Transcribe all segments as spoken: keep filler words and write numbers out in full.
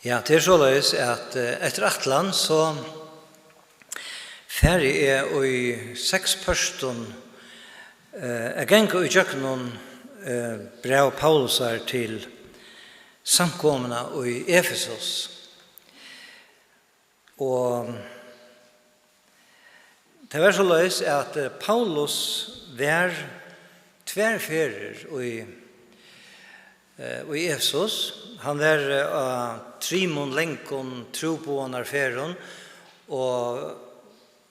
Ja, tað er soleiðis, at, eh, eftir ætlan, so fari eg í seks pørtum, eh, at ganga í gjøgnum, eh, bræv Paulusar til samkomuna í Efesus. Og tað var soleiðis, at, eh, Paulus var tvær ferðir í, eh, í Efesus. Hann var, eh, á trimum langum trúboðanarferðum, og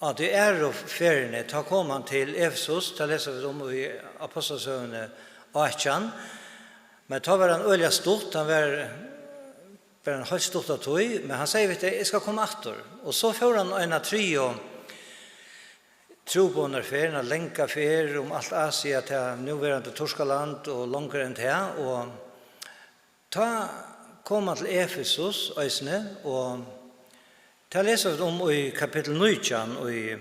á tí aðru ferðini, tá kom hann til Efesus, tað lesa vit um í Ápostlasøguni átjan. Men tá var hann øgiliga stutt, hann var bara ein heilt stutta tíð, men hann segði við tey: "Eg skal koma aftur." Og so fór hann eina triðju trúboðanarferð, eina langa ferð um alt Asia, tað núverandi Turkaland og longur enn tað, og tá kom hann til Efesus eisini, og tað lesa vit um í kapittul nítjan í,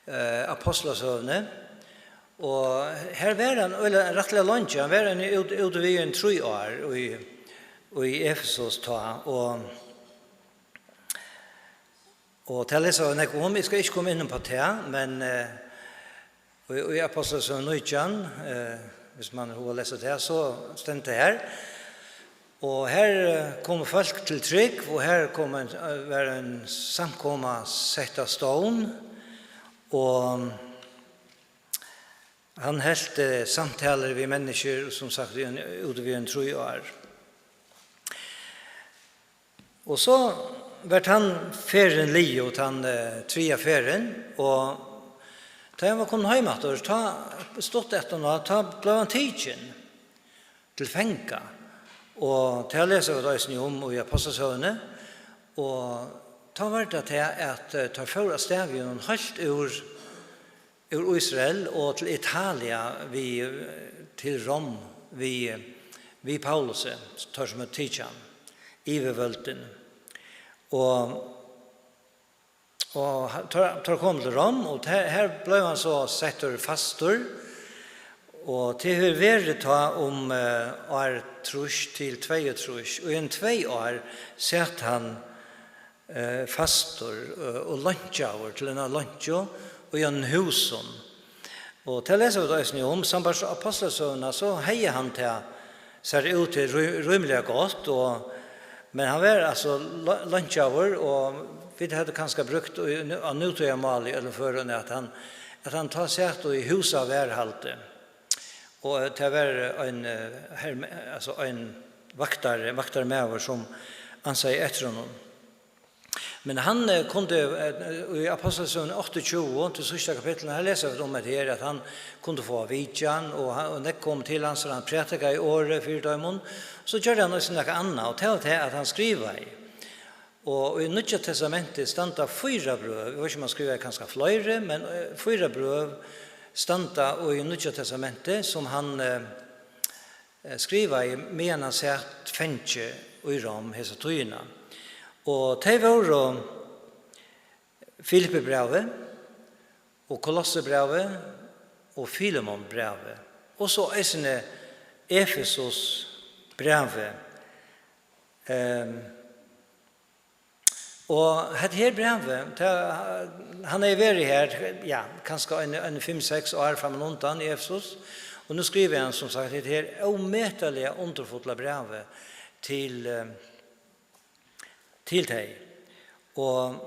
eh, Ápostlasøguni. Og her var hann øgiliga, rættiliga leingi. Hann var hann út, út við ein trý ár í, í Efesus tá. Og, og tað lesa vit nógv um. Eg skal ikki koma inn á tað, men, eh, í, í Ápostlasøguni nítjan, eh, viss mann hevur hug at lesa tað, so stendur tað her. Og her, eh, komu fólk til trúgv, og her kom ein, eh, var ein samkoma sett á stovn, og hann helt, eh, samtalur við menniskjur, sum sagt, í ein, út við ein trý ár. Og so var tann ferðin liðug, tann, eh, triðja ferðin, og tá hann var komin heim aftur, tá, stutt eftir hana, tá bleiv hann tikin til fanga. Og tað lesa vit eisini um í Ápostlasøguni. Og tá var tað tað, at, eh, teir fóru avstað við honum heilt úr, úr Ísrael og til Italia við, til Rom við, við Paulusi, teir sum høvdu tikið hann, yvirvøldin. Og Og ha-, teir, teir komu til Rom, og te-, her bleiv hann so settur fastur, og tað hevur verið tá um, eh, ár trýss til tveyogtrýss, og í ein tvey ár sat hann, eh, fastur, eh, og leinkjaður til eina leinkju í einum húsum. Og tað lesa vit eisini um, sambært Ápostlasøguna, so hevði hann tað sær út til rí-, rímiliga gott, og, men hann var altso le-, leinkjaður, og vit høvdu kanska brúkt í, á nútíðarmáli í øllum førum, at hann, at hann tá sat í húsavarðhaldi. Og tað var ein, eh, herme-, altso ein vaktari, vaktarmaður, sum ansaði eftir honum. Men hann, eh, kundi, eh, í Ápostlasøguni áttaogtjúgu, til síðsta kapittul, her lesa vit um hetta her, at hann kundi fáa vitjan, og hann, og nógv kom til hans, og hann prædikaði orðið fyri teimum. So gjørdi hann eisini nakað annað, og tað var tað, at hann skrivaði. Og í Nýggja Testamenti standa fýra brøv, eg veit ikki, um hann skrivaði kanska fleiri, men, eh, fýra brøv standa í Nýggja Testamenti, sum hann, eh, eh, skrivaði, meðan hann sat fangi í Rom hesa tíðina. Og tey vóru Filippibrævið og Kolossebrævið og Filemonbrævið, og so eisini Efesusbrævið. Ehm, Og hetta her brævið, tað, hann hevði verið her, ja, kanska ein, ein fimm, seks ár frammanundan í Efesus, og nú skrivar hann, sum sagt, hetta her ómetaliga undurfulla brævið til, eh, til tey. Og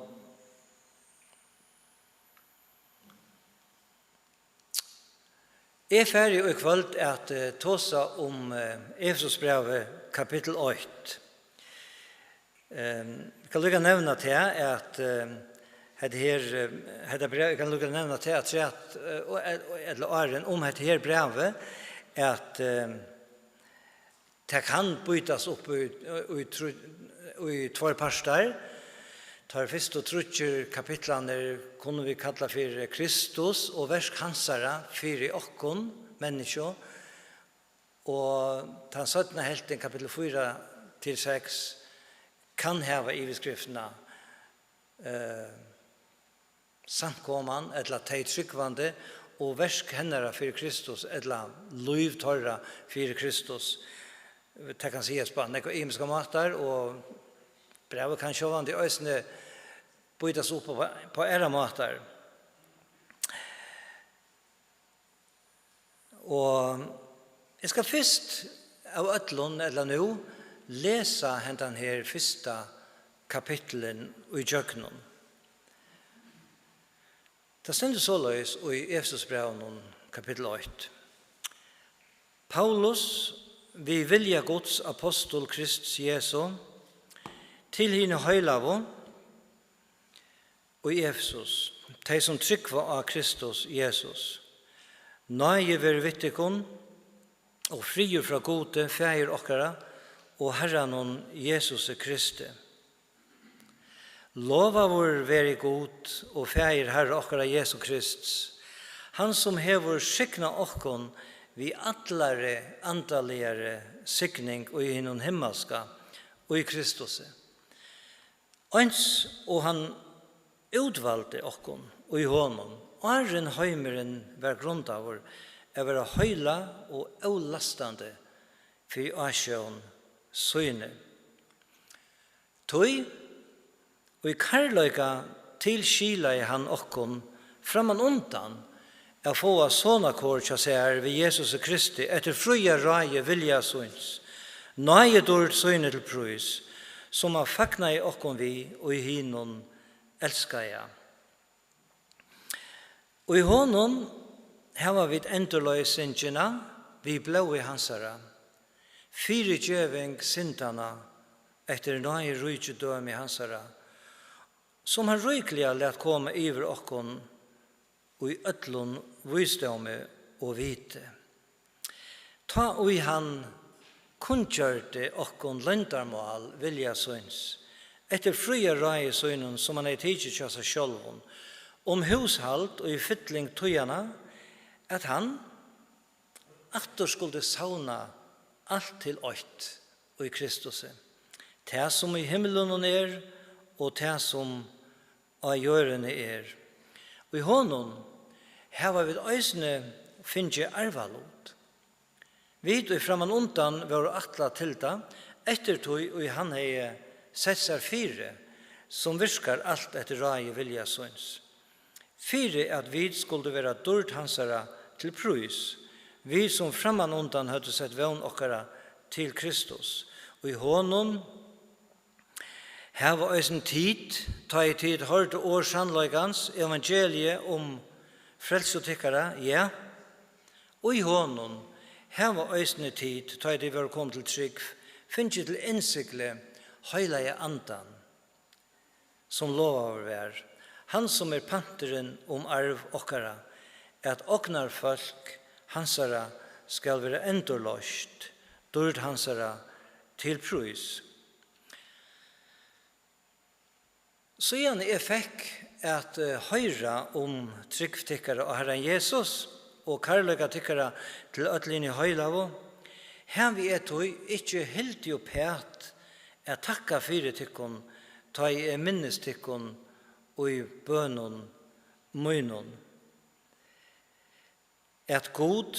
Eg fari í kvøld at, eh, tosa um, eh, Efesusbrævið kapittul eitt. Ehm, eg kann líka nevna tað at, eh, hetta her, eh, hetta bræv, eg kann líka nevna tað afturat, eh, og, og, ella áðrenn um hetta her brævið, at, eh, Tað kann býtast upp í, í trý, í tveir partar. Teir fyrstu tríggir kapitlarnir kunnu vit kalla fyri Kristus og verk hansara fyri okkum, menniskju, og tann seinna helvtin, kapittul fýra til seks, kann hava yvirskriftina, eh, Samkoman, ella tey trúgvandi, og verk hennara fyri Kristus, ella lív teirra fyri Kristus. Tað kann sigast á nógvar ymiskar mátar, og brævið kann sjálvandi eisini býtast upp á, á aðrar mátar. Og eg skal fyrst av øllum, ella nú, lesa hendan her fyrsta kapitlin í gjøgnum. Tað stendur soleiðis í Efesusbrævinum, kapittul eitt: Paulus, við vilja Guds, apostul Krists Jesu, til hini heilagu í Efesus, tey, sum trúgva á Kristus Jesus. Náði verið við tykkum og friður frá Gudi, Faðir okkara, og Harranum Jesusi Kristi. Lovaður veri Gud og Faðir Harra okkara Jesu Krists, hann, sum hevur signað okkum við allari andaligari signing í hinum himmalska í Kristusi. Eins og hann útvaldi okkum í honum, áðrenn heimurin var grundaður, at vera heila og ólastandi fyri ásjón síni. Tí í kærleika tilskilaði hann okkum frammanundan at fáa sonarkor hjá sær við Jesusi Kristi, eftir fría ráði vilja síns, náðidýrd síni til prís, sum hann fagnaði okkum við í hinum elskaða. Í honum hava vit endurloysingina við blóði hansara, fyrigeving syndanna eftir náðiríkidømi hansara, sum hann ríkliga læt koma yvir okkum í øllum vísdómi og viti. Tá ið hann kunngjørdi okkum loyndarmál vilja síns, eftir fría ráði sínum, sum hann hevði tikið hjá sær sjálvum, um húshald í fylling tíðanna, at hann aftur skuldi savna alt til eitt í Kristusi, tað, sum í himlunum er, og tað, sum á jørðini er. Í honum hava vit eisini fingið arvalut, vit, ið frammanundan vóru ætlað til tað, eftir tí, ið hann hevði sett sær fyri, sum virkar alt eftir ráði vilja síns, fyri at vit skuldu vera dýrd hansara til prís, vit, sum frammanundan høvdu sett vón okkara til Kristus. Í honum hava eisini tit, tá ið tit hoyrdu orð sannleikans, evangeliið um frelsu tykkara, ja, í honum hava eisini tit, tá ið tit vóru komin til trúgv, fingið til innsigli Heilaga Andan, sum lovaður var, hann, sum er panturin um arv okkara, at ognarfólk hansara skal vera endurloyst, dýrd hansara til prís. Síðan eg fekk at, eh, hoyra um trúgv tykkara á Harran Jesus og kærleika tykkara til øll hini heilagu, havi eg tí ikki hildið uppat at takka fyri tykkum, tá ið eg minnist tykkum í bønum mínum. At Gud,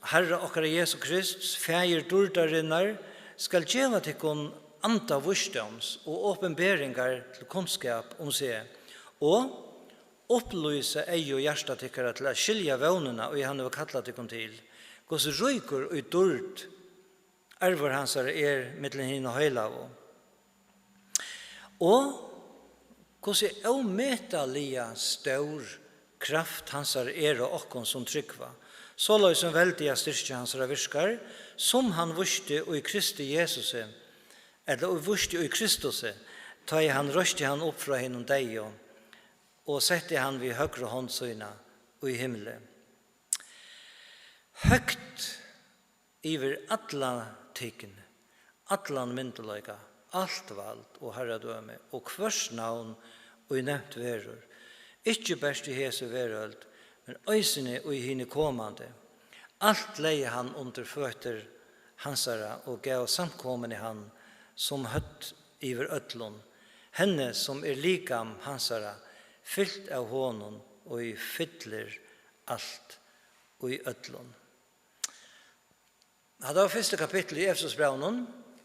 Harra okkara Jesu Krists, Faðir dýrdarinnar, skal geva tykkum anda vísdóms og opinberingar til kunnskap um seg, og upplýsa eygu og hjarta tykkara til at skilja vónina, ið hann hevur kallað tykkum til, hvussu ríkur í dýrd arvur hansara er millum hini heilagu, og hvussu ómetaliga stór kraft hansara er á okkum, sum trúgva, soleiðis sum veldiga styrki hansara virkar, sum hann vísti í Kristi Jesusi, ella í, vísti í Kristusi, tá ið hann reisti hann upp frá hinum deyðu og setti hann við høgru hond sína í himli. Høgt yvir alla tign, allan myndugleika, alt vald og harradømi og hvørt navn, ið nevnt verður, ikki bert í hesi verøld, men eisini í hini komandi. Alt legði hann undir føtur hansara og gav samkomuni hann sum høvd yvir øllum, henni, sum er likam hansara, fylt av honum, ið fyllir alt í øllum. Hatta var fyrsta kapittul í Efesusbrævinum,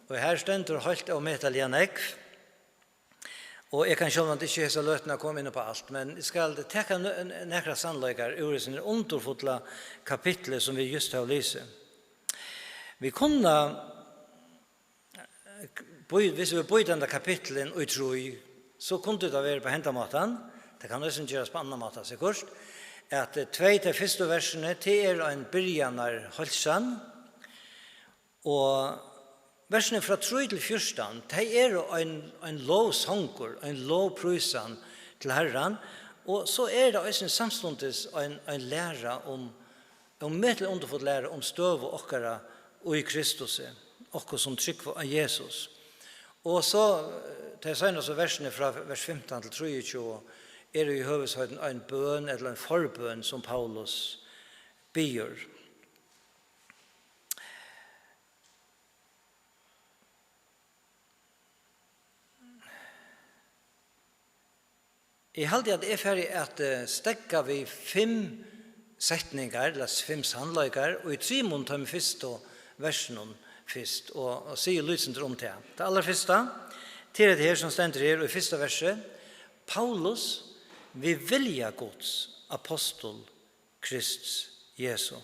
og her stendur heilt ómetaliga nógv. Og eg kann sjálvandi ikki hesa løtuna koma inn á alt, men eg skal taka nø-, n-, nakrar sannleikar úr hesum undurfulla kapitli, sum vit júst hava lisið. Vit kunna, bí-, viss vit býta henda kapittulin í trý, so kundi tað verið á henda mátan. Tað kann eisini gerast á annan máta, sikkurt. At, eh, tvey tey fyrstu versini, tað er ein byrjanarheilsan, og versini frá trý til fjúrtan, tey eru ein, ein lovsangur, ein lovprísan til Harran, og so er tað eisini samstundis ein, ein læra um, ein ómetaliga undurfull læra um støðu okkara í Kristusi, okkum sum trúgva á Jesus. Og so, eh, tey seinastu versini frá vers fimtan til trýogtjúgu eru í høvuðsheitum ein bøn ella ein forbøn, sum Paulus biður. Eg haldi, at eg fari at, eh, steðga við fimm setningar, ella fimm sannleikar, og í trimum teimum fyrstu versunum fyrst, og, og siga lítið sindur um tað. Tað allarfyrsta, tað er hetta her, sum stendur her í fyrsta versi: Paulus, við vilja Guds, apostul Krists Jesu.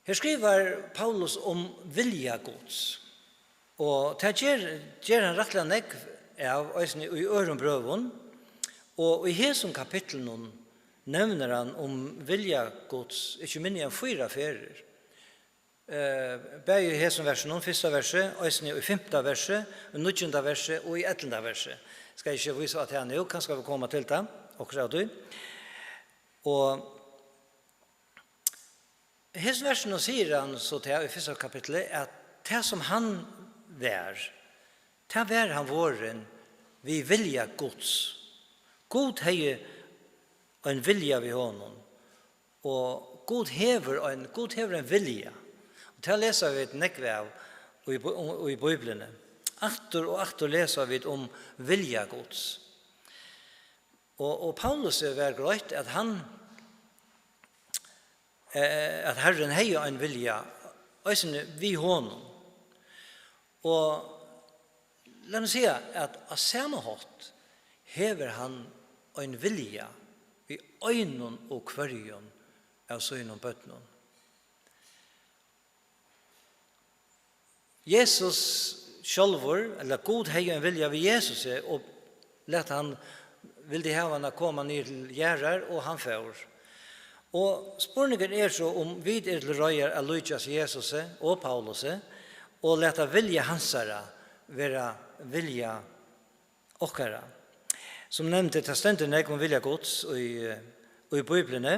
Her skrivar Paulus um vilja Guds, og tað ger, ger hann rættiliga nógv av, eisini í øðrum brøvum, og í hesum kapitlinum nevnir hann um vilja Guds ikki minni enn fýra ferðir. Eh, bæði í hesum versinum, fyrsta versi, eisini í fimta versi, í níggjunda versi og í ellivta versi. Skal eg ikki vísa á tað nú, kanska vit koma til tað, okkurt av tí. Og hesum versinum sigur hann so tað í fyrsta kapitli, at tað sum hann var, tað var hann vorðin við vilja Guds. Gud hevði ein vilja við honum, og Gud hevur ein, Gud hevur ein vilja. Og tað lesa vit nógv av í Bí-, í Bíbliuni. Aftur og aftur lesa vit um vilja Guds. Og, og Paulusi var greitt, at hann, eh, at Harrin hevði ein vilja, eisini við honum. Og lat meg siga, at á sama hátt hevur hann ein vilja við einum og hvørjum av sínum børnum. Jesus sjálvur, ella Gud, hevði ein vilja við Jesusi og læt hann, vildi hava hann at koma niður til jarðar, og hann fór. Og spurningurin er so, um vit eru til reiðar at líkjast Jesusi og Paulusi og lata vilja hansara vera vilja okkara. Sum nevndi, tað stendur nógv um vilja Guds í, í Bíbliuni.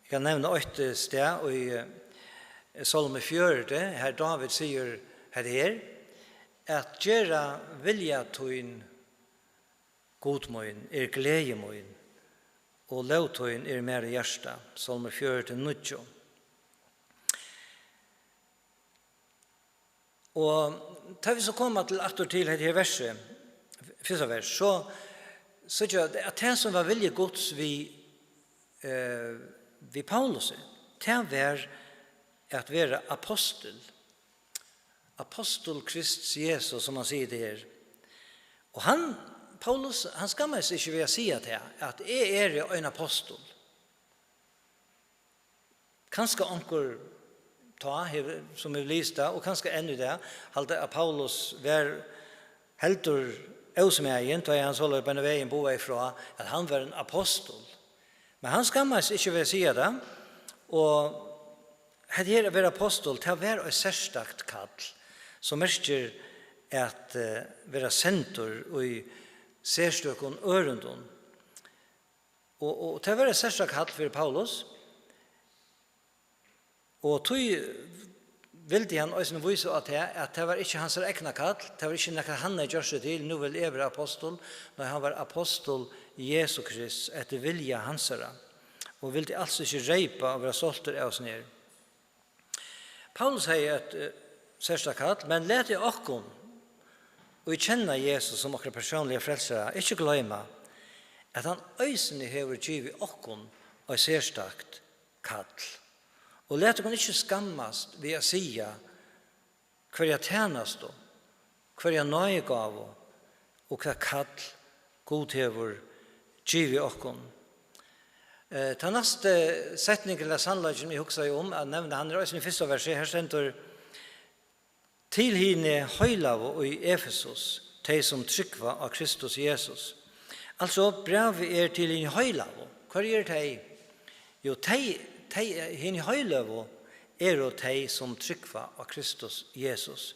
Eg kann nevna eitt, eh, stað í, eh, Sálmi fjøruti, har Dávid sigur hetta her: At gera vilja tín, Gud mín, er gleði mín, og lóg tín er mær í hjarta. Sálmi fjøruti, níggju. Og tá vit so koma til, aftur til hetta her versið, fyrsta vers, so síggja vit, at tað, sum var vilji Guds við, eh, við Paulusi, tað var at vera apostul. Apostul Krists Jesus, sum hann sigur tað her. Og hann, Paulus, hann skammaðist ikki við at siga tað, at eg eri ein apostul. Kanska onkur tá hevur, sum hevur lisið tað, og kanska enn í dag, halda, at Paulus var heldur ósmæðin, tá ið hann soleiðis beinanvegin boðaði frá, at hann var ein apostul. Men hann skammaðist ikki við at siga tað, og hetta her at vera apostul, tað var eitt serstakt kall, sum merkir at, eh, vera sendur í serstøkum ørindum. Og, og tað var eitt serstakt kall fyri Paulus, og tí vildi hann eisini vísa á tað, at tað var ikki hansara egna kall, tað var ikki nakað, hann hevði gjørt seg til, nú vil eg vera apostul, nei, hann var apostul Jesu Krists eftir vilja hansara, og vildi als ikki reypa og vera stoltur av sum er. Paulus hevði eitt, eh, serstakt kall, men latið okkum, ið kenna Jesus sum okkara persónliga frelsara, ikki gloyma, at hann eisini hevur givið okkum eitt serstakt kall. Og lat okkum ikki skammast við at siga, hvørja tænastu, hvørja náðigávu og hvat kall Gud hevur givið okkum. Eh, tann næsti setningurin ella sannleikin, eg hugsaði um at nevna, hann er eisini í fyrsta versi. Her stendur: "Til hini heilagu í Efesus, tey sum trúgva á Kristus Jesus." Altso, brævið er til hini heilagu. Hvørji eru tey? Jú, tey, tey, hini heilagu eru tey, sum trúgva á Kristus Jesus.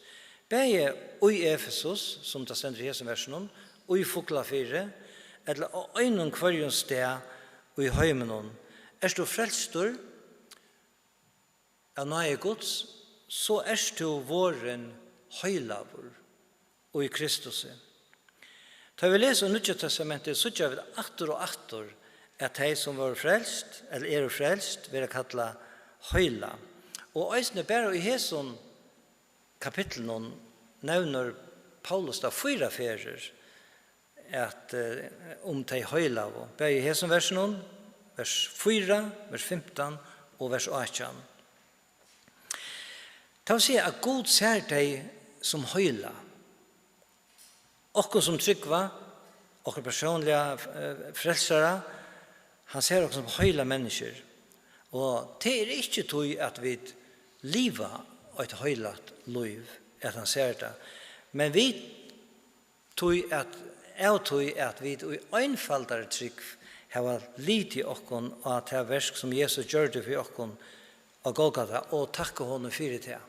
Bæði í Efesus, sum tað stendur í hesum versinum, í Fuglafirði, ella á einum hvørjum stað í heiminum. Ert tú frelstur av náði Guds, so ert tú vorðin heilagur í Kristusi. Tá vit lesa í Nýggja Testamentið, síggja vit aftur og aftur, at tey, sum vóru frelst, ella eru frelst, verða kallað heila. Og eisini bara í hesum kapitlinum nevnir Paulus tað fýra ferðir, at, eh, um tey heilagu, bæði í hesum versinum, vers fýra, vers fimtan og vers átjan. Tað vil siga, at Gud sær tey sum heila. Okkum sum trúgva, okkara persónliga, eh, frelsara, hann sær okkum sum heila menniskjur. Og tað er ikki tí, at vit liva eitt heilagt lív, at hann sær tað. Men vit, tí at, av tí at vit í einfaldari trúgv hava litið okkum á tað verk, sum Jesus gjørdi fyri okkum á Golgata, og takka honum fyri tað.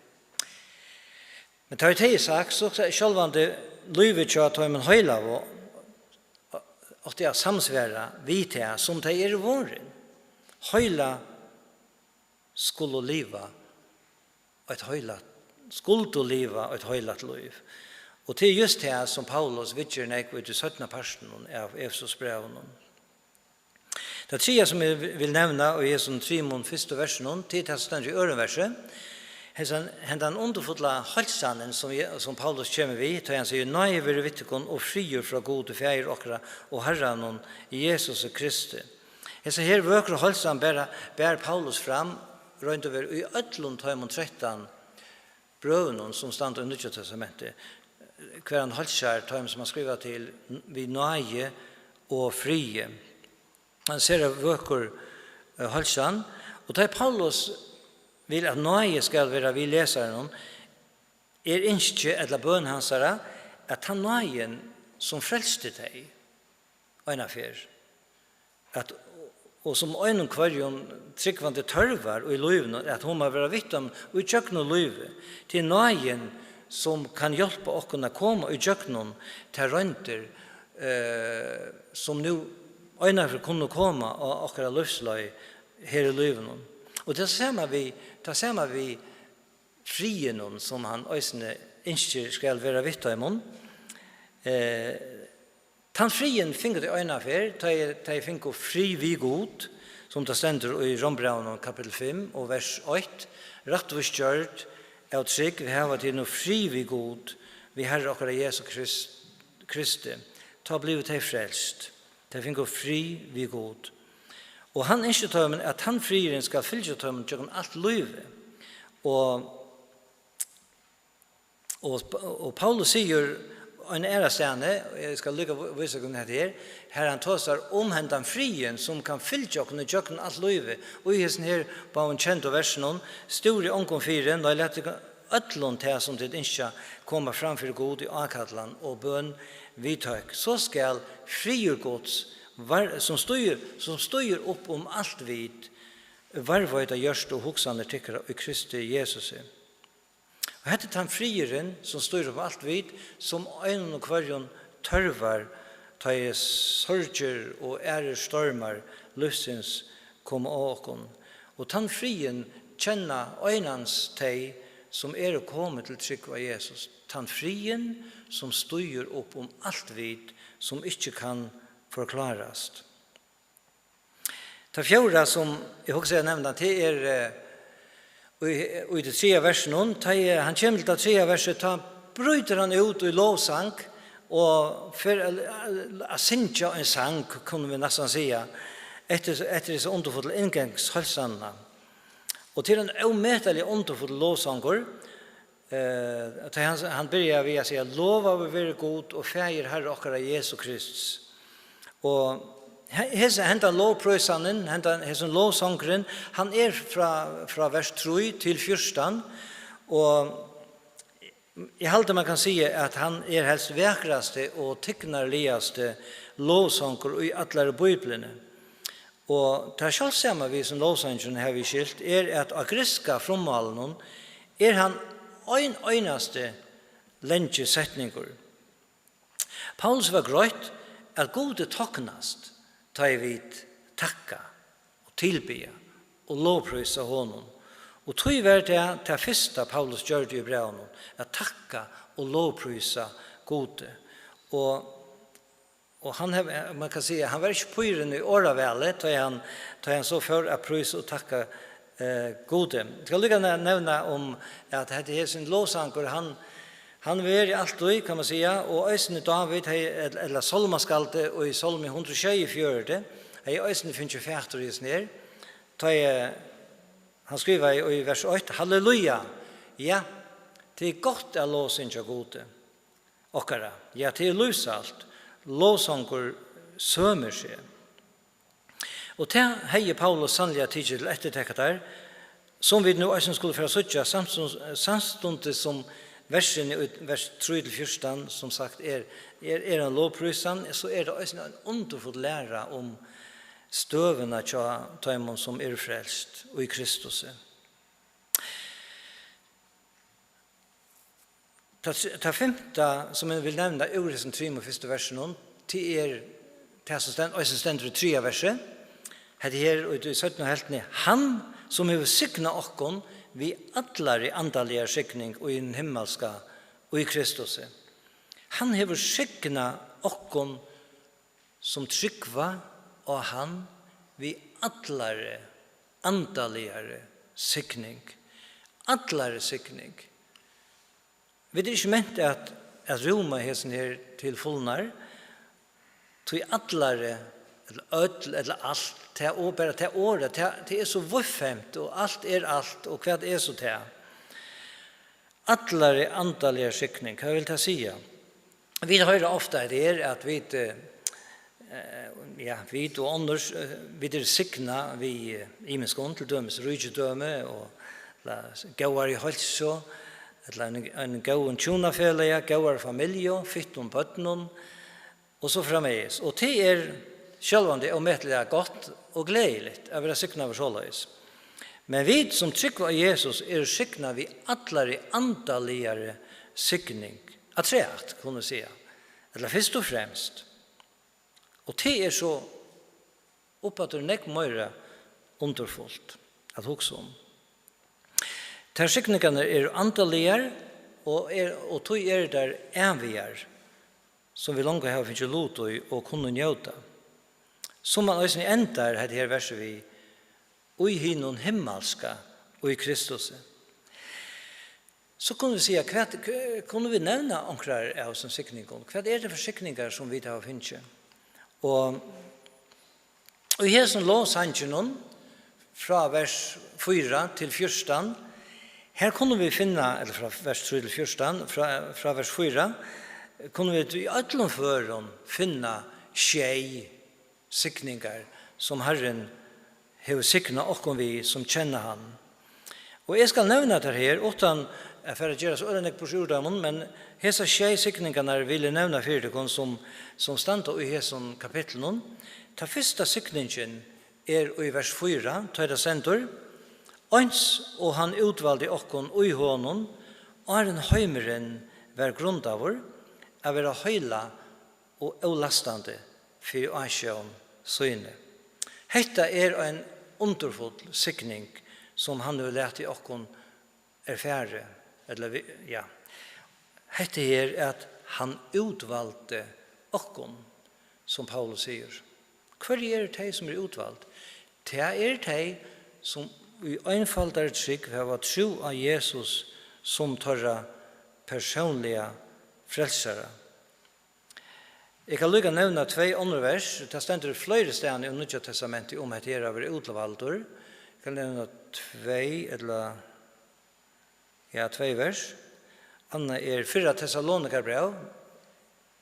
Men tá ið tað er sagt, so sjálvandi lívið hjá teimum heilagu átti at samsvara við tað, sum tey eru vorðin. Heila skulu liva eitt heilagt, skuldu liva eitt heilagt lív. Og tað er júst tað, sum Paulus viðger nógv í tí seinna partinum av Efesusbrævinum. Tað triðja, sum eg vil nevna í hesum trimum fyrstu versunum, tað er tað, sum stendur í øðrum versi. Hesin, hendan undurfulla heilsanin, sum Je-, sum Paulus kemur við, tá hann sigur: "Náði veri við tykkum og friður frá Gudi, Faðir okkara, og Harranum Jesusi Kristi." Hesa her vøkru heilsan bar, bar Paulus fram, royndi vel, í øllum teimum trettan brøvunum, sum standa í Nýggja Testamenti, hvar hann heilsar teimum, sum hann skrivar til, við náði og friði. Ein sera vøkur, eh, heilsan. Og tá Paulus vil, at náði skal vera við lesaranum, er ynski ella bøn hansara, at tann náðin, sum frelsti tey eina ferð, at, og sum einum hvørjum trúgvandi tørvar í lívinum, at hon má vera við teimum í gjøgnum lívið. Tað er náðin, sum kann hjálpa okkum at koma í gjøgnum tær royndir, eh, sum nú einaferð kunnu koma á okkara lívsleið her í lívinum. Og tað sama við, tað sama við friðinum, sum hann eisini ynskir skal vera við teimum. Eh, tann friðin fingu tey einaferð, tey, tey fingu frið við Gud, sum tað stendur í Rómbrævinum kapitul fimm og vers eitt: "Rættvísgjørd av trúgv hava tit nú frið við Gud, við Harra okkara Jesu Krist, Kristi." Tá blivu tey frelst. Tey fingu frið við Gud. Og hann ynskir teimum, at tann friðurin skal fylgja teimum gjøgnum alt lívið. Og, og, og Paulus sigur ein aðra staðni, og eg skal líka vísa okkum hetta her, har hann tosar um hendan friðin, sum kann fylgja okkum í gjøgnum alt lívið. Og í hesum her báðum kendu versunum: "Stúrið ongum fyri, nei, latið tykkum øllum tað, sum tit ynskja, koma fram fyri Gud í ákallan og bøn við tøkk. So skal friður Guds, var-, sum stígur, sum stígur upp um alt vit, varðveita hjørtu og hugsanir tykkara í Kristi Jesusi." Og hetta er tann friðurin, sum stígur upp um alt vit, sum einum og hvørjum tørvar, tá ið sorgir og aðrir stormar lívsins koma á okkum. Og tann friðin kenna einans tey, sum eru komin til trúgv á Jesus. Tann friðin, sum stígur upp um alt vit, sum ikki kann forklárast. Tað fjórða, sum eg hugsi at nevna, tað er, eh, í, í tí triðja versinum, tá ið hann kemur til tað triðja versið, tá brýtur hann út í lovsang og fer at, at, at syngja ein sang, kunnu vit næstan siga, eftir, eftir hesa undurfullu inngangsheilsanina. Og til ein ómetaliga undurfull lovsangur, eh, tá hann, hann byrjar við at siga: "Lovaður veri Gud og Faðir Harra okkara Jesu Krists." Og he-, hesa, hendan lovprísanin, hendan, hesin lovsangurin, hann er frá, frá vers trý til fjúrtan, og eg haldi, man kann siga, at hann er helst vakrasti og tignarligasti lovsangur í allari Bíbliuni. Og tað sjáldsama við hesum lovsanginum, havi eg skilt, er, at á grikska frummálinum er hann ein einasti langir setningur. Paulus var greitt, at Gudi toknast, tá ið vit takka og tilbiðja og lovprísa honum. Og tí var tað tað fyrsta, Paulus gjørdi í brævinum, at takka og lovprísa Gudi. Og, og hann hevur, man kann siga, hann var ikki pírin í orðavali, tá hann, tá hann so fór at prísa og takka, eh, Gudi. Eg skal líka ne-, nevna um, at hetta hesin lovsangur, hann, hann verður altíð, kann man siga, og eisini Dávid hevði, ella, ella sálmaskaldi í Sálmi hundrað og sjeyogfjøruti, hevði eisini fingið fatur í hesum her. Tá eg, hann skrivaði í vers eitt: "Halleluja, ja, tað er gott at lovsyngja Gudi okkara. Ja, tað er lívsalt, lovsangur sømir seg." Og tað hevði Paulus sanniliga tikið til eftirtektar, sum vit nú eisini skulu fara at síggja, samstundis, samstundis sum versini í vers trý til fjúrtan, sum sagt, er, er, er ein lovprísan, so er tað eisini ein undurfull læra um støðuna hjá teimum, sum eru frelst í Kristusi. Tað, tað fimta, sum eg vil nevna úr hesum trimum fyrstu versunum, tað er tað, sum stend-, eisini stendur í triðja versi. Hetta her, og í seinnu helvtini: "Hann, sum hevur signað okkum við allari andaligari signing í hinum himmalska í Kristusi." Hann hevur signað okkum, sum trúgva á hann, við allari andaligari signing. Allari signing. Vit eru ikki ment at, at rúma hesin her til fulnar, tí allari, ella øll, ella alt, tað og bara tað orðið, tað, tað er so víðfemt, og alt er alt, og hvat er so tað? Allari andaligar signing, hvat vil tað siga? Vit hoyra ofta, at tað er, at vit, eh, eh, ja, vit og onnur, eh, vit eru signað við, eh, ymiskum, til dømis ríkidømi og, ella góðari heilsu, ella ein, ein góðum hjúnafelagi, góðari familju, fittum børnum, og so framvegis. Og tað er sjálvandi ómetaliga gott og gleðiligt at vera signaður soleiðis. Men vit, sum trúgva á Jesus, eru signað við allari andaligari signing, afturat, kunnu vit siga, ella fyrst og fremst. Og tað er so uppaftur nógv meira undurfult at hugsa um. Tær signingarnar eru andaligar, og er, og tí eru tær ævigar, sum vit longu hava fingið lut í og kunnu njóta. Sum hann eisini endar hetta her versið við: "Í hinum himmalska, í Kristusi." So kunnu vit siga, hvat, k-, kunnu vit nevna onkrar av hesum signingum? Hvat er tað fyri signingar, sum vit hava fingið? Og í hesum lovsanginum, frá vers fýra til fjúrtan, her kunnu vit finna, ella frá vers trý til fjúrtan, frá, frá vers fýra, kunnu vit í øllum førum finna sjey signingar, sum Harrin hevur signað okkum við, sum kenna hann. Og eg skal nevna tær her, uttan at fara at gera so øgiliga nógv burtur úr teimum, men hesar sjey signingarnar vil eg nevna fyri tykkum, sum, sum standa í hesum kapitlinum. Tann fyrsta signingin er í vers fýra, tá ið tað stendur: "Eins og hann útvaldi okkum í honum, áðrenn heimurin var grundaður, at vera heilag og ólastandi fyri ásjón síni." Hetta er ein undurfull signing, sum hann hevur latið okkum erfara, ella vi-, ja. Hetta er, at hann útvaldi okkum, sum Paulus sigur. Hvørji eru tey, sum eru útvald? Tað eru tey, sum í einfaldari trúgv hava trúð á Jesus sum teirra persónliga frelsara. Eg kann líka nevna tvey onnur vers. Tað stendur fleiri staðni í Nýggja Testamenti um hetta her at vera útvaldur. Eg skal nevna tvey, ella, ja, tvey vers. Annað er fyrra Tessalonikarbræv,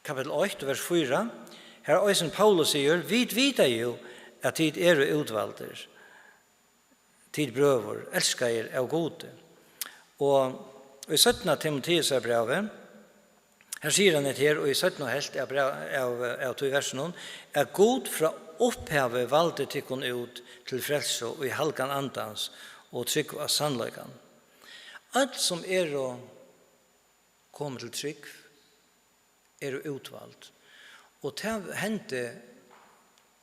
kapittul eitt, vers fýra, har eisini Paulus sigur: "Vit vita jú, at tit eru útvaldir, tit brøður, elskaðir av Gudi." Og í seinna Timoteusarbrævi, her sigur hann hetta her, og í seinna helvt av bræv-, av, av tí versinum, at Gud frá upphavi valdi tykkum út til frelsu í halgan andans og trúgv á sannleikan. Øll sum eru komin til trúgv, eru útvald. Og tað hendi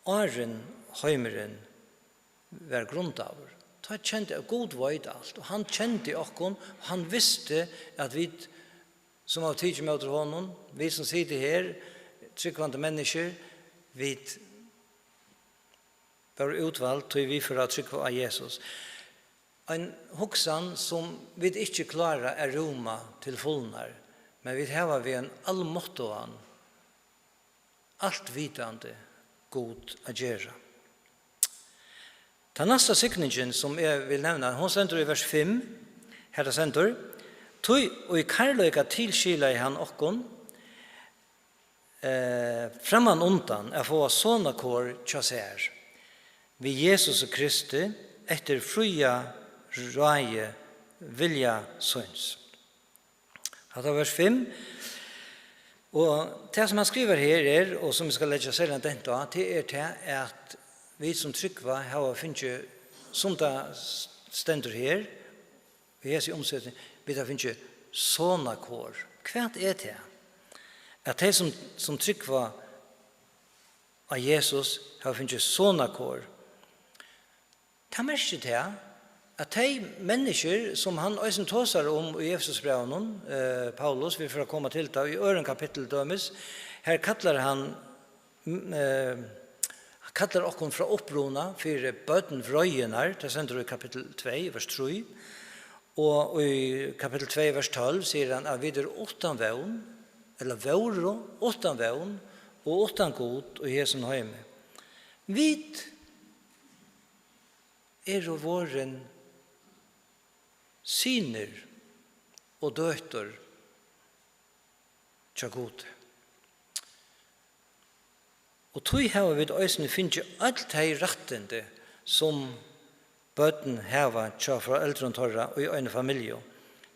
áðrenn heimurin var grundaður. Tá kendi, at Gud veit alt, og hann kendi okkum, og hann visti, at vit, sum hava tikið ímóti honum, vit sum sita her, trúgvandi menniskjur, vit vóru útvald, tí vit fóru at trúgva á Jesus. Ein hugsan, sum vit ikki klára at rúma til fulnar, men vit hava við ein almáttugan, altvitandi Gud at gera. Tann næsta signingin, sum eg vil nevna, hon stendur í vers fimm, har tað stendur: "Tí í kærleika tilskilaði hann okkum, eh, framman undan at fáa sonakor hjá sær, við Jesusi Kristi, eftir fría ráði vilja síns." Hatta var vers fimm. Og tað, sum hann skrivar her, er, og sum eg skal leggja serligan dent á, tað er tað, at vit sum trúgva hava fingið, sum tað stendur her, í hesi umseting, vit hava fingið sonakor. Hvat er tað? At tey, sum, sum trúgva á Jesus, hava fingið sonakor. Tað merkir tað, at tey menniskjur, sum hann eisini tosar um í Efesusbrævinum, eh, Paulus, vit fara at koma til tað í øðrum kapitli dømis, her kallar hann, mm, eh, kallar okkum frá uppruna fyri børn vreiðinnar, tað stendur í kapittul tvey, vers trý, og í kapittul tvey, vers tólv, sigur hann, at vit eru uttan vón, ella vóru uttan vón og uttan Gud í hesum heimi. Vit eru vorðin synir og døtur hjá Gudi. Og tí hava vit eisini fingið øll tey rættindi, sum børn hava hjá foreldrum teirra í eini familju.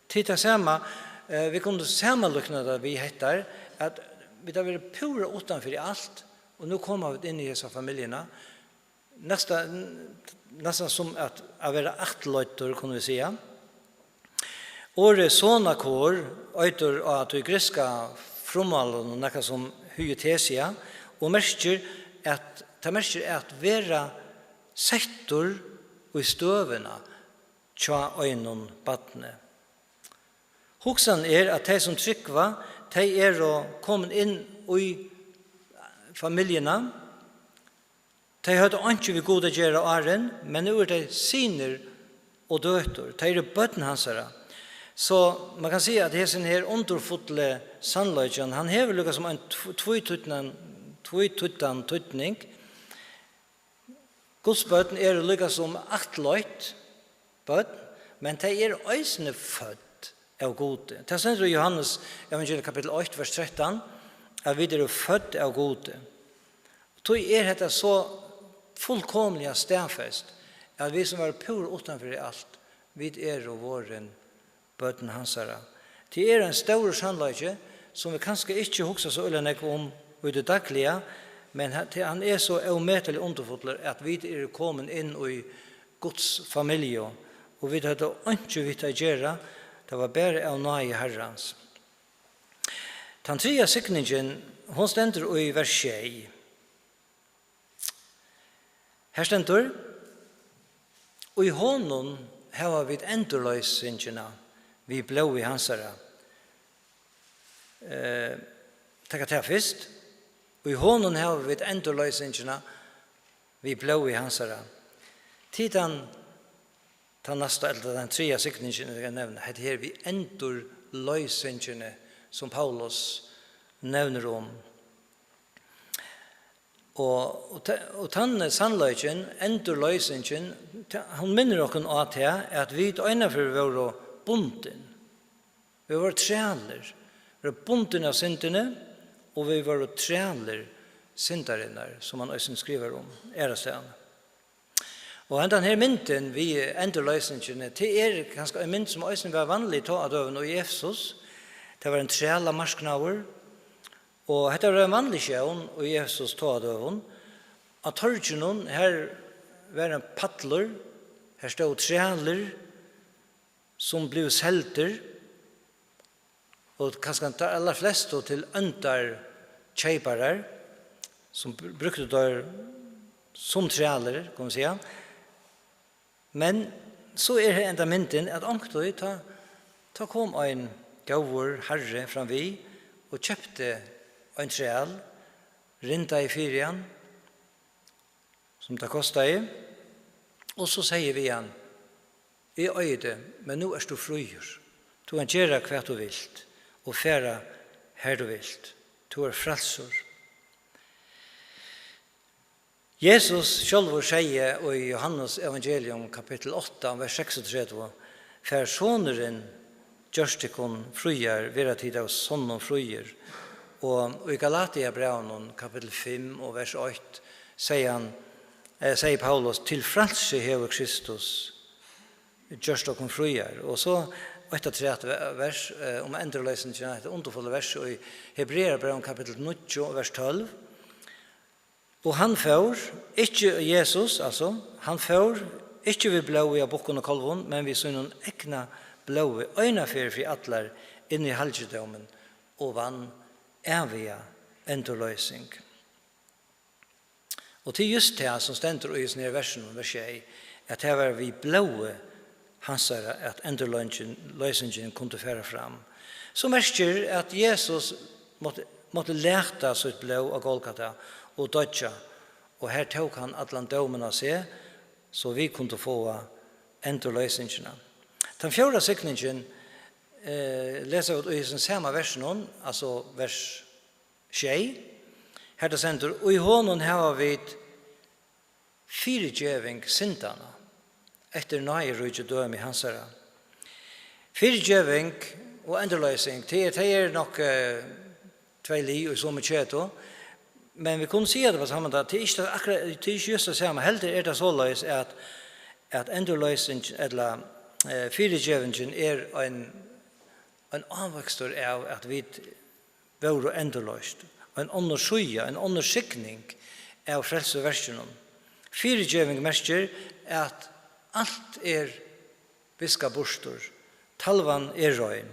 Tí tað sama, eh, vit kunnu samanlíkna tað við hetta, at vit hava verið púra uttan fyri alt, og nú koma vit inn í hesa familjuna. Næsta, næstan sum at, at vera ættleiddur, kunnu vit siga. Orðið sonakor eitur á tí grikska frummálinum nakað sum huiothesia, og merkir at, tað merkir at vera settur í støðuna hjá einum barni. Hugsanin er, at tey sum trúgva, tey eru komin inn í familjuna. Tey høvdu einki við Gud at gera áðrenn, men nú eru tey synir og døtur. Tey eru børn hansara. So man kann siga, at hesin her undurfulli sannleikin, hann hevur líka sum ein tv-, tvítýdnan-, tvítýddan týdning. Guds børn eru líka sum ættleidd børn, men tey eru eisini fødd av Gudi. Tað stendur í Jóhannes evangeliet kapittul eitt, vers trettan, at vit eru fødd av Gudi. Tí er hetta so fullkomiliga staðfest, at vit sum vóru púra uttanfyri alt, vit eru vorðin børn hansara. Tað er ein stórur sannleiki, sum vit kanska ikki hugsa so øgiliga nógv um í tí dagliga, men ha-, tað, hann er so ómetaliga undurfullur, at vit eru komin inn í Guds familju, og vit høvdu einki við tað at gera, tað var bara av náði Harrans. Tann triðja signingin, hon stendur í vers sjey. Her stendur: "Í honum hava vit endurloysingina við blóði hansara." Eh, taka tað fyrst. "Í honum hava vit endurloysingina við blóði hansara." Tit hann, tann næsta, ella tann triðja signingin, eg kann nevna, hetta her við endurloysingini, sum Paulus nevnir um. Og, og, ta, og tann sannleikin, endurloysingin, ta, hon minnir okkum á tað, at vit einaferð vóru bundin. Vit vóru trælir. Vit vóru bundin av syndini, og vit vóru trælir syndarinnar, sum hann eisini skrivar um aðrastaðni. Og hendan her myndin við endurloysingini, tað er kanska ein mynd, sum eisini var vanlig tá á døgum í Efesus. Tað var ein trælamarknaður, og hetta var ein vanlig sjón í Efesus tá á døgum. Á torginum, har var ein pallur, har stóðu trælir, sum blivu seldir, og kanska teir allarflestu til óndar keyparar, sum br-, brúktu teir sum trælir, kann man siga. Men so er her enda myndin, at onkuntíð, tá, tá kom ein góður harri fram við og keypti ein træl, rindaði fyri hann, sum tað kostaði, og so segði við hann: "Eg eigi teg, men nú ert tú fríur. Tú kanst gera, hvat tú vilt, og fara, har tú vilt. Tú ert frælsur." Jesus sjálvur segði í Johannes evangelium kapittul átta, vers seksogtretivu: "Fær Sonurin gjørt tykkum fríar, verða tit av sonnum fríir." Og í Galatiabrævinum kapittul fimm og vers eitt segði hann, eh, segði Paulus: "Til frælsi hevur Kristus gjørt okkum fríar." Og so eitt afturat ve-, vers, eh, um endurloysingina, hetta undurfulla vers í Hebrearabrævinum kapittul níggju og vers tólv: "Og hann fór, ikki Jesus, altso, hann fór, ikki við blóði av bukkum og kálvum, men við sínum egna blóði, eina ferð fyri allar, inn í halgidómin, og vann æviga endurloysing." Og tað er júst tað, sum stendur í hesum her versinum, vers sjey, at tað var við blóði hansara, at endurloysingin, loysingin kundi fara fram. Sum merkir, at Jesus mátti, mátti lata sítt blóð á Golgata og doyggja, og har tók hann allan dómin á seg, so vit kundu fáa endurloysingina. Tann fjórða signingin, eh, lesa vit í hesum sama versinum, altso vers sjey, har tað stendur: "Í honum hava vit fyrigeving syndanna, eftir náðiríki dømi hansara." Fyrigeving og endurloysing, tað er, tað er nokk, eh, tvey lið í somu ketu, men vit kunnu siga tað á sama máta, tað er ikki tað akkurát, tað er ikki júst tað sama. Heldur er tað soleiðis, at, at endurloysing, ella, eh, fyrigevingin er ein, ein ávøkstur av, at vit vóru endurloyst. Ein onnur síða, ein onnur signing av frelsuverkinum. Fyrigeving merkir, at alt er viskað burtur. Talvan er rein.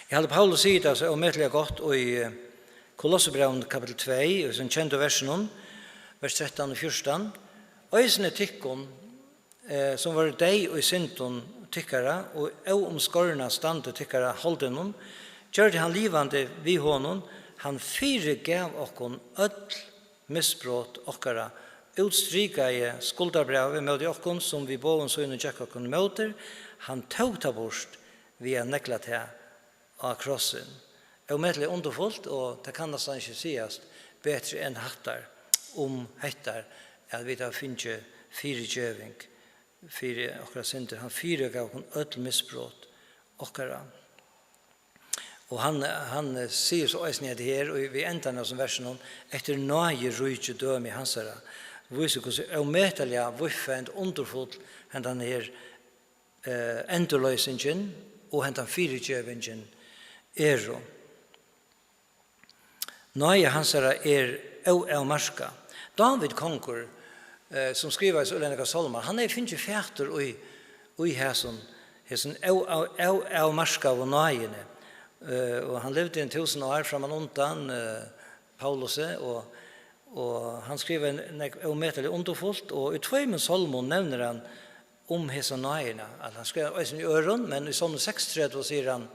Eg haldi, Paulus sigur tað so ómetaliga gott í, eh, Kolossebrævinum kapittul tvey, í sum kendu versunum, vers trettan og fjúrtan: "Eisini tykkum, eh, sum vóru deyð í syndum tykkara og óumskorna standi tykkara holdinum, gjørdi hann livandi við honum, hann fyrigav okkum øll misbrot okkara, útstrikaði skuldarbrævið móti okkum, sum við boðum sínum gekk okkum ímóti, hann tók tað burt við at negla tað á krossin." Ómetaliga undurfult, og tað kann næstan ikki sigast betri enn hattar, um hettar, at vit hava fingið fyrigeving fyri okkara syndir. Hann fyrigav okkum øll misbrot okkara. Og hann, hann, eh, sigur so eisini hetta her, og við endan av hesum versinum: "Eftir náðiríki dømi hansara", vísir, hvussu ómetaliga víðfevnd, undurfull hendan her, eh, endurloysingin og hendan fyrigevingin eru. Náði hansara er óavmarkað. Dávid kongur, eh, sum skrivaði so øgiliga nógvar sálmar, hann hevði fingið fatur í, í hesum, hesum ó-, ó-, óavmarkaðu náðini. Eh, og hann livdi ein túsund ár framman undan, eh, Paulusi, og, og hann skrivaði nógv ómetaliga undurfult, og í tveimum sálmum nevnir hann um hesa náðina, at hann skrivar eisini í øðrum, men í sálmi seksogtretivu sigur hann: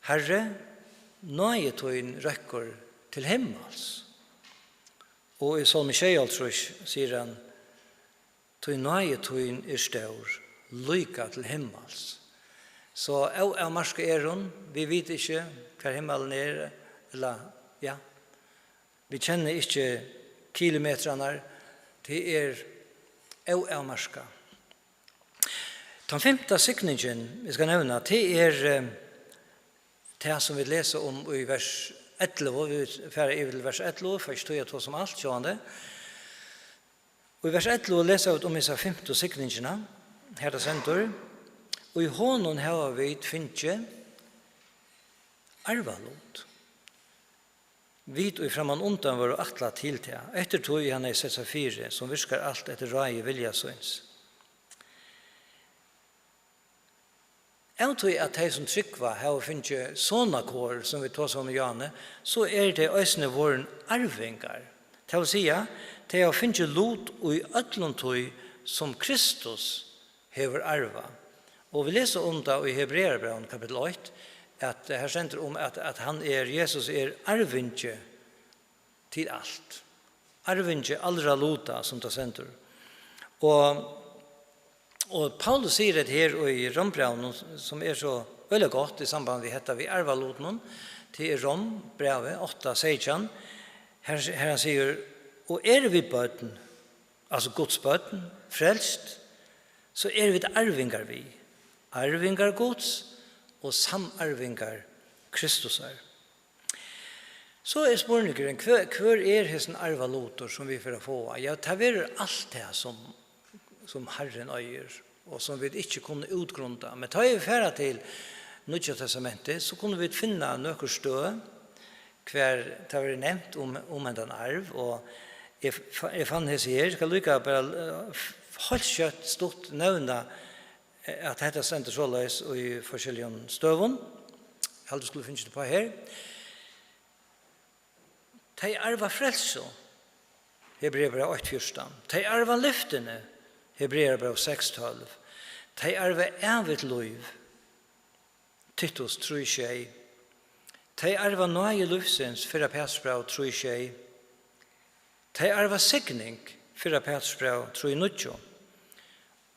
"Harri, náði tín røkkur til himmals." Og í sálmi sjeyoghálvtrýss sigur hann: "Tí náði tín er stór, líka til himmals." So óavmarkað er hon, vit vita ikki, hvar himmalin er, ella, ja, Vit kenna ikki kilometrarnar, tað er óavmarkað. Tann fimta signingin, eg skal nevna, tað er, eh, tað sum vit lesa um í vers ellivu. Vit fara yvir til vers ellivu, fara ikki tíð at tosa um alt, sjálvandi. Og í vers ellivu lesa vit um hesa fimtu signingina. Har tað stendur: "Og í honum hava vit fingið arvalut. Vit, ið frammanundan vóru ætlað til tað, eftir tí hann hevði sett seg fyri, sum virkar alt eftir ráði vilja síns." Av tí at tey, sum trúgva, hava fingið sonarkor, sum vit tosaðu um í áðni, so eru tey eisini vorðin arvingar. Tað vil siga, tey hava fingið lut í øllum tí, sum Kristus hevur arvað. Og vit lesa um tað í Hebrearabrævinum, kapittul eitt, at har stendur um, at, at hann er, Jesus er arvingi til alt. Arvingi allra luta, sum tað stendur. Og, og Paulus sigur hetta her í Rómbrævinum, sum er so øgiliga gott í samband við hetta, við arvalutunum. Tað er Rómbrævið átta seytjan, har, har hann sigur: "Og eru vit børn, altso Guds børn, frelst, so eru vit arvingar við, arvingar Guds og samarvingar Kristusar." So er spurningurin, hvør, hvør er hesin arvalutur, sum vit fara at fáa? Ja, tað verður alt tað, sum, sum Harrin eigur, og sum vit ikki kunnu útgrunda. Men tá ið vit fara til Nýggja Testamentið, so kunnu vit finna nøkur støð, hvar tað verður nevnt um, um hendan arv, og eg fa-, eg fann hesi her, skal líka bara, eh, f-, heilt skjótt stutt nevna, eh, at hetta stendur soleiðis í forskelligum støðum. Eg haldi, vit skulu fingið tað upp á her. Tey arva frelsu, Hebrearabræv eitt fjúrtan. Tey arva lyftini, Hebrearabræv seks tólv. Tey arva ævigt lív, Titus trý sjey. Tey arva náði lívsins, fyrra Pætursbræv trý sjey. Tey arva signing, fyrra Pætursbræv trý níggju.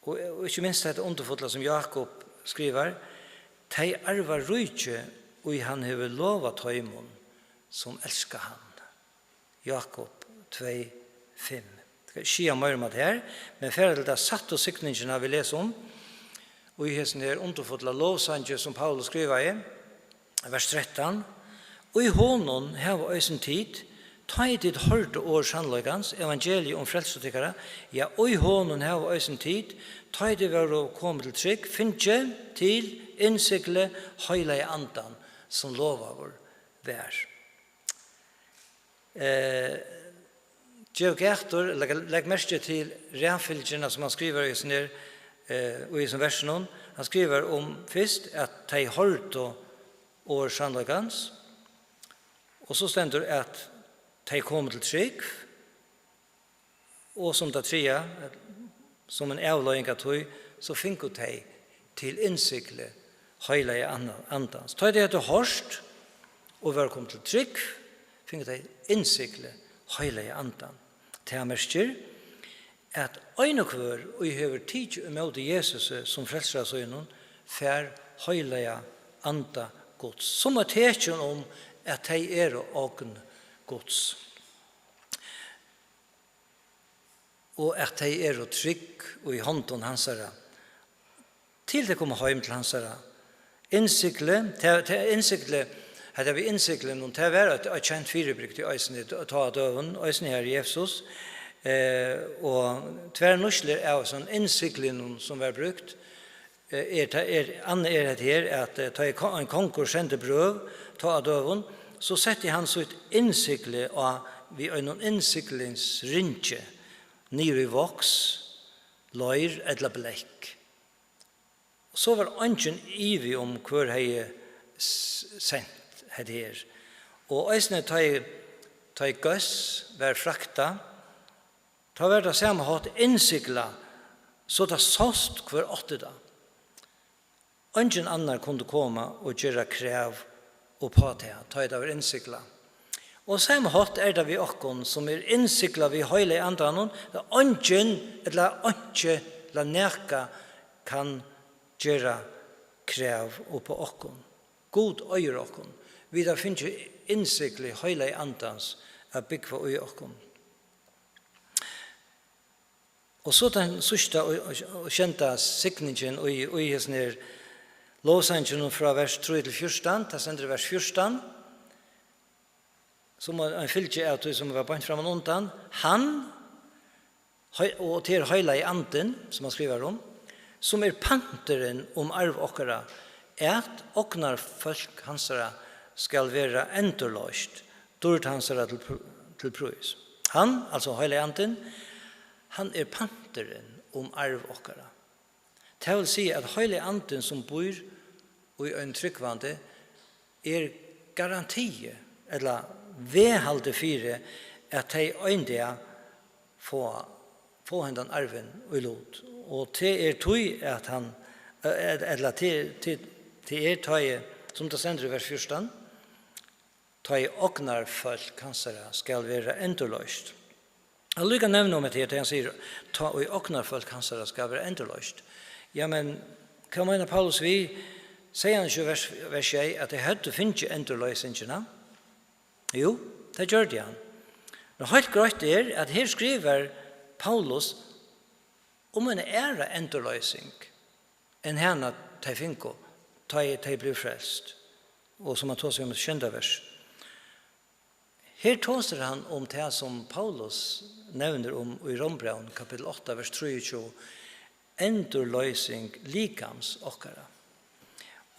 Og, og ikki minst hetta undurfulla, sum Jákup skrivar: "Tey arva ríkið, ið hann hevur lovað teimum, sum elska hann." Jákup tvey fimm. Eg skal ikki siga meira um hatta her, men fara til ta sættu signingina, vit lesa um í hesum her undurfulla lovsangi, sum Paulus skrivaði, vers trettan: "Og í honum hava eisini tit, tá ið tit hoyrdu orð sannleikans, evangeliið um frelsu tykkara, ja, og í honum hava eisini tit, tá ið tit vóru komin til trúgv, fingið til innsigli Heilaga Andan, sum lovaður var." Eh, gev gætur, legg, legg merki til raðfylgjuna, sum hann skrivar í hesum her, eh, í hesum versunum. Hann skrivar um fyrst, at tey hoyrdu orð sannleikans, og so stendur, at tey komu til trúgv, og sum tað triðja, sum ein avleiðing av tí, so fingu tey til innsigli Heilaga Anna-, Andans. Tá ið tey høvdu hoyrt og vóru komin til trúgv, fingu tey innsigli Heilaga Andan. Tað merkir, at ein og hvør, ið hevur tikið ímóti Jesusi sum frelsara sínum, fær Heilaga Anda Guds, sum eitt tekin um, at tey eru ogn Guds, og at tey eru trygg í hondum hansara, til tey koma heim til hansara. Innsigli, tað, tað innsigli, hetta við innsiglinum, tað var eitt, eitt kent fyribrigdi eisini, tá á døgum, eisini har Jesus, eh, og tvær nýtslur av sånn innsiglinum sum var brúkt, eh, er, tað er, annað er hetta her, at, eh, tá ið ko-, ein kongur sendi brøv, tá á døgum, so setti hann sítt innsigli á, við einum innsiglingsringi, niður í voks, leir ella blekk. Og so var eingin ivi um, hvør hevði s-, sent hetta her. Og eisini tá ið, tá ið góðs var fraktað, tá var tað sama hátt innsiglað, so tað sást, hvør átti tað. Eingin annar kundi koma og gera krav upp á tað, tá ið tað var innsiglað. Og sama hátt er tað við okkum, sum er innsiglað við Heilaga Andanum, at eingin ella einki ella nakað kann gera krav upp á okkum. Gud eigur okkum. Vit hava fingið innsigli Heilaga Andans at búgva í okkum. Og so tann síðsta og, og, og sjeynda signingin í, í hesum her lovsanginum frá vers trý til fjúrtan, tað stendur í vers fjúrtan, sum er ein fylgi av tí, sum var beint framman undan. Hann, hei-, og tað er Heilagi Andin, sum hann skrivar um, sum er panturin um arv okkara, at ognarfólk hansara skal vera endurloyst, dýrd hansara til pr-, til prís. Hann, altso Heilagi Andin, hann er panturin um arv okkara. Tað vil siga, at Heilagi Andin, sum býr í einum trúgvandi, er garanti, ella veðhaldi fyri, at tey ein dag fáa, fáa hendan arvin í lut. Og tað er tí, at hann, eh, ella tað, tað, tað er tá, sum tað stendur í vers fjúrtan, tá ið ognarfólk hansara skal vera endurloyst. Hann líka nevna um hetta her, tá hann sigur, tá ið ognarfólk hansara skal vera endurloyst. Ja, men hvat meinar Paulus við, segði hann ikki í vers, vers sjey, at tey høvdu fingið endurloysingina? Jú, tað gjørdi hann. Men heilt greitt er, at her skrivar Paulus um eina aðra endurloysing enn hana tey fingu, tá ið tey blivu frelst, og sum hann tosar um í sjeynda vers. Her tosar hann um tað, sum Paulus nevnir um í Rómbrævinum, kapittul átta, vers trýogtjúgu, endurloysing likams okkara.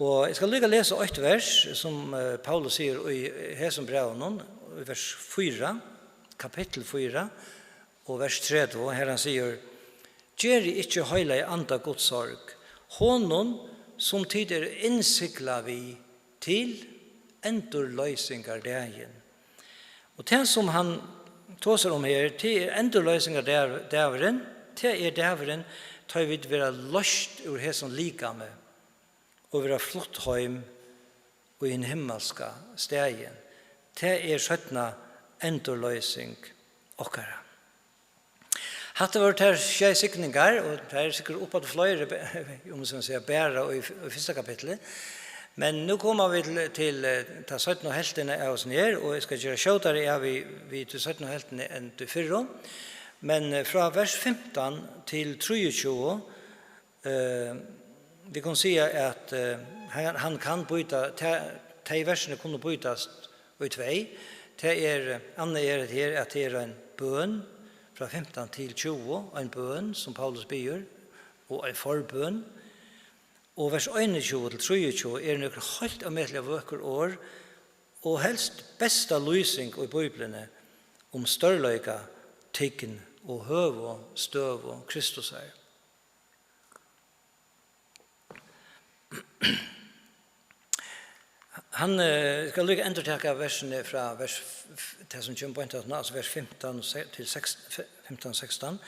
Og eg skal líka lesa eitt vers, sum, eh, Paulus sigur í hesum brævinum, í vers fýra, kapittul fýra, og vers tretivu, har hann sigur: "Gerið ikki Heilaga Anda Guds sorg, honum, sum tit eru innsiglað við til endurloysingardagin." Og tað, sum hann tosar um her, tað er endurloysingardag-, dagurin, tað er dagurin, tá ið vit verða loyst úr hesum likami og verða flutt heim í hin himmalska staðin. Tað er seinna endurloysing okkara. Hatta vóru tær sjey signingar, og tað er sikkurt uppaftur fleiri, um man skal siga, bara í, í fyrsta kapitli. Men nú koma vit til, til, eh, ta seinnu helvtina av hesum her, og eg skal gera skjótari av við, við tí seinnu helvtini enn tí fyrru. Men, eh, frá vers fimtan til trýogtjúgu, eh, vit kunnu siga, at, eh, hann, hann kann býta, ta-, tey versini kunnu býtast í tvey. Tað er, annað er her, at tað er ein bøn frá fimtan til tjúgu, ein bøn, sum Paulus biður, og ein forbøn. Og vers einogtjúgu til trýogtjúgu eru nøkur heilt ómetaliga vøkur orð, og helst besta lýsing í Bíbliuni um stórleika, tign og høgu støðu Kristusar. Hann, eh, skal líka endurtaka versini frá vers f-, f-, tað sum kemur beint aftan, altso vers fimtan og se-, til seks-, f-, fimtan og sekstan.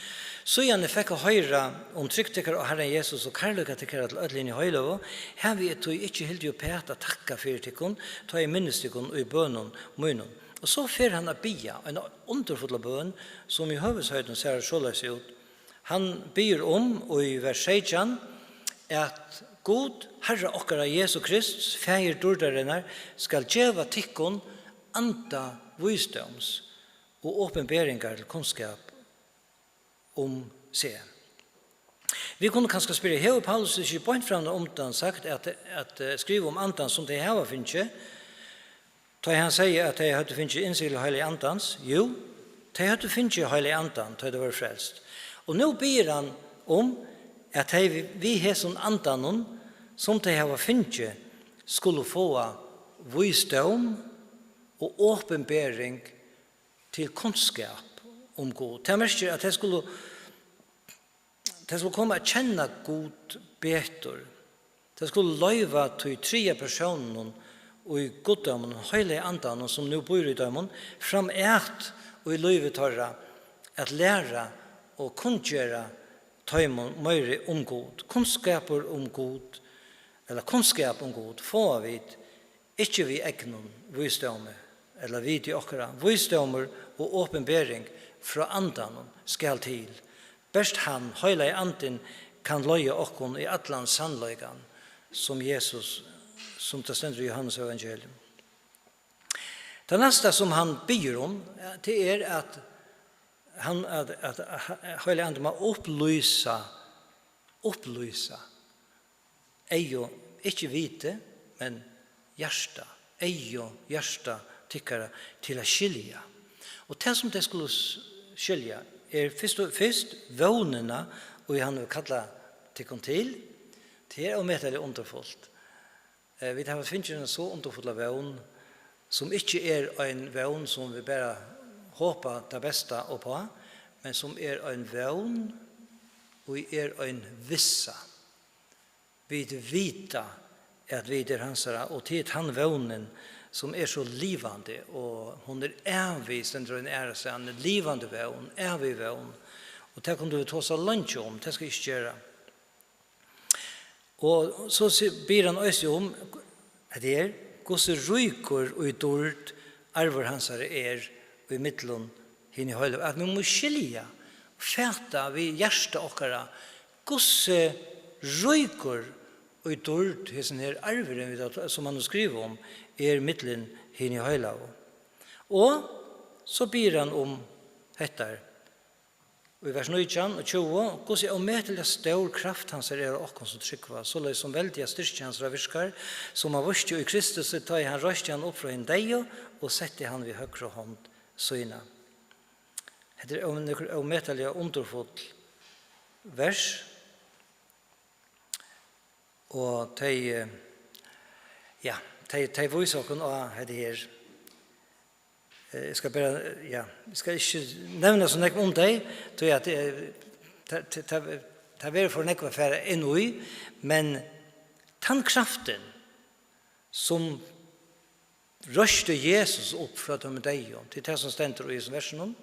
"Síðani fekk eg hoyra um trúgv tykkara á Harran Jesus og kærleika tykkara til øll hini heiløgu. Havi eg tí ikki hildið uppat at takka fyri tykkum, tá eg minnist tykkum í bønum mínum." Og so fer hann at biðja eina undurfulla bøn, sum í høvuðsheitum sær soleiðis út. Hann biður um, í vers seytjan, at Gud, Harra okkara Jesu Krists, Faðir dýrdarinnar, skal geva tykkum anda vísdóms og opinberingar til kunnskap um seg. Vit kunnu kanska spyrja, hevur Paulus ikki beint fram undan sagt at, at, eh, skriva um andan, sum tey hava fingið, tá ið hann segði, at tey høvdu fingið innsiglið Heilaga Andans? Jú, tey høvdu fingið Heilaga Andan, tá ið tey vóru frelst. Og nú biður hann um, at tey við, við hesum andanum, sum tey hava fingið, skulu fáa vísdóm og opinbering til kunnskap um Gud. Tað merkir, at tey skulu Tey skulu koma at kenna Gud betur. Tey skulu loyva tí triðja persóninum í guddóminum, Heilaga Andanum, sum nú býr í teimum, framat í lívi teirra, at læra og kunngera teimum meiri um Gud. Kunnskapur um Gud, ella kunnskap um Gud, fáa vit ikki við egnum vísdómi ella viti okkara. Vísdómur og opinbering frá Andanum skal til. Bert hann, Heilagi Andin, kann leiða okkum í allan sannleikan, sum Jesus, sum tað stendur í Jóhannes evangelium. Tað næsta, sum hann biður um, tað er, at hann, at, at, at Heilagi Andi má upplýsa, upplýsa eygu, ikki viti, men hjarta, eygu, hjarta tykkara til at skilja. Og tað, sum tey skulu s-, skilja, er fyrst og fyrst vónina, og hann hevur kallað tykkum til. Tað er ómetaliga undurfult. Eh, vit hava fingið eina so undurfulla vón, sum ikki er ein vón, sum vit bara hopa tað besta uppá, men sum er ein vón, og er ein vissa. Vit vita, at vit eru hansara, og tað er tann vónin, sum er so livandi, og hon er ævig, stendur ein aðrastaðni, livandi vón, ævig vón. Og tað kundu vit tosa leingi um, tað skal eg ikki gera. Og so si-, biður hann eisini um, hetta her, hvussu ríkur í dýrd arvur hansara er í millum hini heilagu, at vit mugu skilja, fata við hjarta okkara, hvussu ríkur í dýrd hesin her arvurin, vit hava, sum hann skrivar um, er millum hini heilagu. Og so biður hann um hetta her. Í vers nítjan og tjúgu: Hvussu ómetaliga stór kraft hansara er á okkum, sum trúgva, soleiðis sum veldiga styrki hansara virkar, sum hann vísti í Kristusi, tá ið hann reisti hann upp frá hinum deyðu og setti hann við høgru hond sína. Hetta er ó-, nøkur ómetaliga undurfull vers, og tey, eh, ja, tey, tey vísa okkum á hetta her. Eh, eg skal bara, ja, eg skal ikki nevna so nógv um tey, tí at, eh, tað, tað, tað, tað verður for nógv at fara inn í, men tann kraftin, sum reisti Jesus upp frá teimum deyðu, tað er tað, sum stendur í hesum versinum,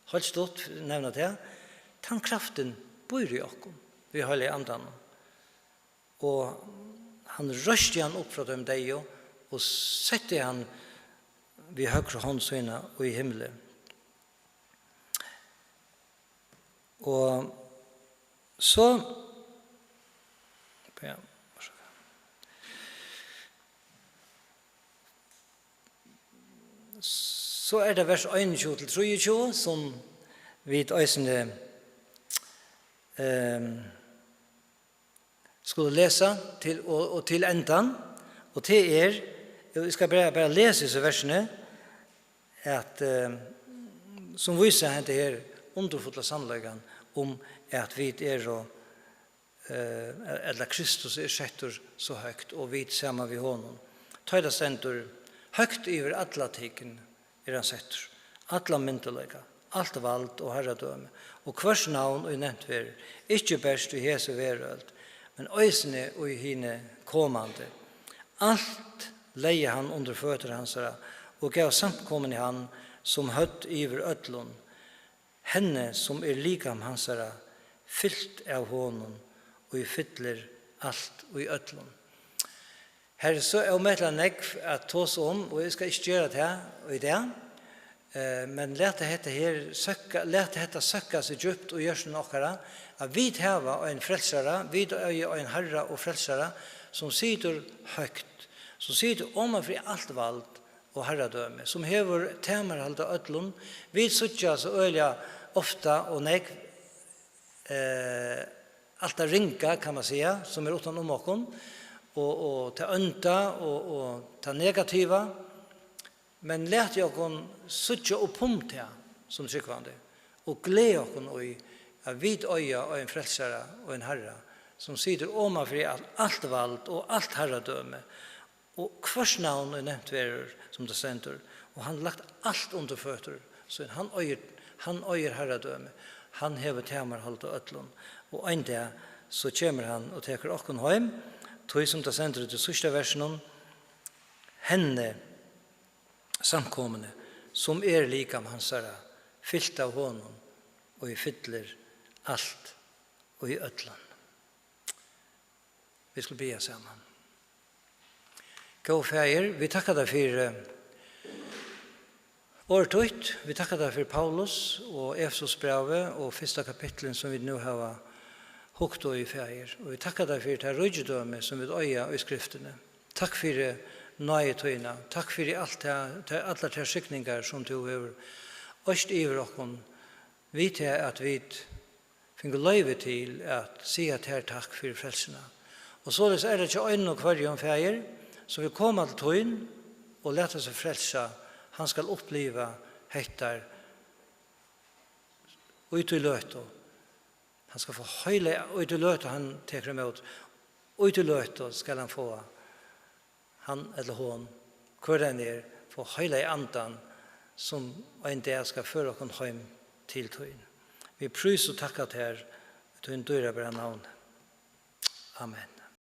heilt stutt nevna tað, tann kraftin býr í okkum, við Heilaga Andanum. Og hann reisti hann upp frá teimum deyðu og setti hann við høgru hond sína í himli. Og so, ja, so er tað vers einogtjúgu til trýogtjúgu, sum vit eisini, ehm, skulu lesa til, og, og til endan, og tað er, eg skal bara, bara lesa hesi versini, at, eh, sum vísa henda her undurfulla sannleikan um, at vit eru, eh, ella Kristus er settur so høgt, og vit saman við honum. Tá ið tað stendur: Høgt yvir alla tign er hann settur, allan myndugleika, alt vald og harradømi, og hvørt navn, ið nevnt verður, ikki bert í hesi verøld, men eisini í hini komandi. Alt legði hann undir føtur hansara og gav samkomuni hann sum høvd yvir øllum, henni, sum er likam hansara, fylt av honum, ið fyllir alt í øllum. Her er so ómetaliga nógv at tosa um, og eg skal ikki gera tað í dag. Eh, men lata hetta her søkka, lata hetta søkka seg djúpt í hjørtuni okkara, at vit hava ein frelsara, vit eiga ein Harra og Frelsara, sum situr høgt, sum situr oman fyri alt vald og harradømi, sum hevur tamarhald á øllum. Vit síggja so øgiliga ofta og nógv, eh, alt tað ringa, kann man siga, sum er uttan um okkum, og, og tað ónda og, og tað negativa. Men latið okkum síggja upp um tað sum trúgvandi og gleða okkum í, at vit eiga ein Frelsara og ein Harra, sum situr oman fyri alt, alt vald og alt harradømi, og hvørt navn er nevnt verður, sum tað stendur, og hann lagt alt undir føtur sín. Hann eigur, hann eigur harradømi, hann hevur tamarhald á øllum, og ein dag so kemur hann og tekur okkum heim, tí sum tað stendur í tí síðsta versinum: Henni, samkomuni, sum er likam hansara, fylt av honum, og ið fyllir alt í øllum. Vit skulu biðja saman. Góði Faðir, vit takka tær fyri, eh, orð títt. Vit takka tær fyri Paulus og Efesusbrævið og fyrsta kapitlin, sum vit nú hava hugt í, Faðir. Og vit takka tær fyri tað ríkidømi, sum vit eiga í Skriftini. Takk fyri náði tína. Takk fyri alt tað, tað, allar tær signingar, sum tú hevur oyst yvir okkum, við tað, at vit fingu loyvi til at siga tær takk fyri frelsuna. Og soleiðis er tað hjá einum og hvørjum, Faðir, sum vil koma til tín og lata seg frelsa, hann skal uppliva hetta í tí løtu. Hann skal fáa heila, í tí løtu hann tekur ímót, í tí løtu skal hann fáa, hann ella hon, hvør enn er, fáa heilaga andan, sum ein dag skal føra okkum heim til tín. Vit prísa og takka tær í tínum dýrabara navni. Amen.